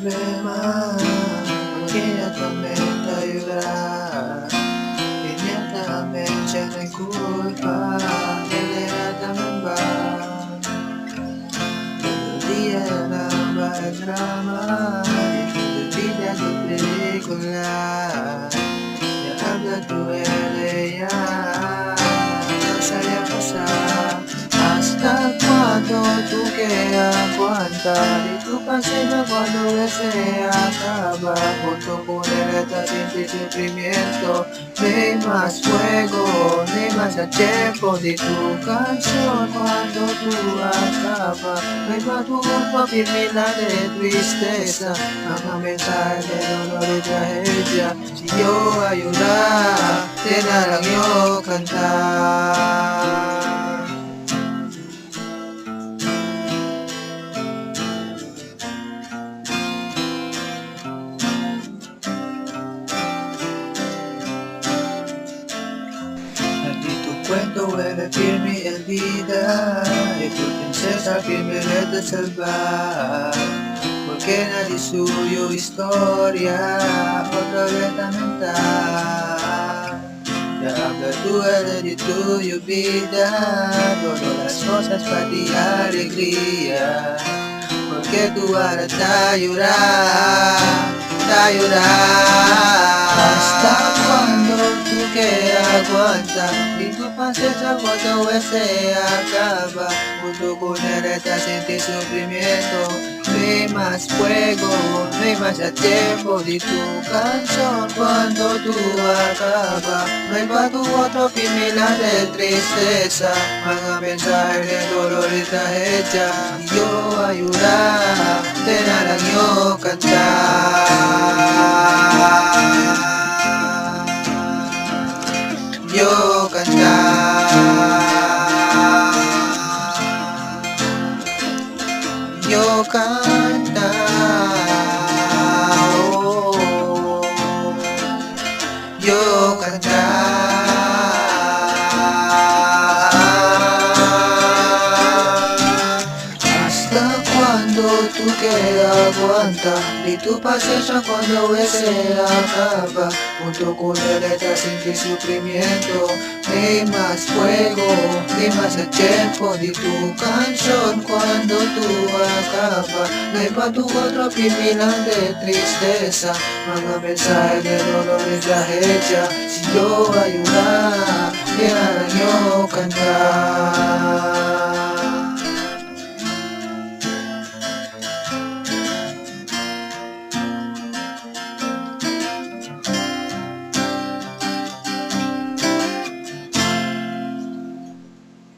problema, porque ella también te ayuda. Inmediatamente no hay culpa, ella también va. Todo día la el drama, y todo día tu película. Ya habla tu ella, no sabía pasar. Hasta cuando tú quieras aguantar y tu paciencia cuando se acaba. Junto con el sin sufrimiento, no hay más fuego, no hay más tiempo de tu canción cuando tú acabas. No hay más tu culpa de tristeza, mga mensaje de dolor y tragedia. Si yo ayudar, te lang yo cantar. Tu cuento vuelve firme en vida y tu princesa firme te salvar. Porque nadie suyo historia otra vez lamentar. Ya habla tú eres de tu vida, todas las cosas para ti alegría. Porque tú ahora te llorar, te llorar. Hasta cuando tú quieras aguantar y tu paciencia cuando se acaba. Junto con él estás sin sufrimiento. No hay más fuego, no hay más tiempo de tu canción cuando tú acabas. No hay más tu otro de tristeza, mga mensaje de dolor y tragedia. Yo ayudar, te lang yo cantar. Yo cantar. Yo cantar. Oh, yo cantar. Hasta cuando tú quieras aguantar y tu paciencia cuando se acaba. Junto con él estás sin sufrimiento. No hay más fuego, no hay más tiempo de tu canción cuando tú acabas. No hay pa' tu otro de tristeza, mga mensaje de dolor y tragedia. Si yo ayudar, te yo cantar.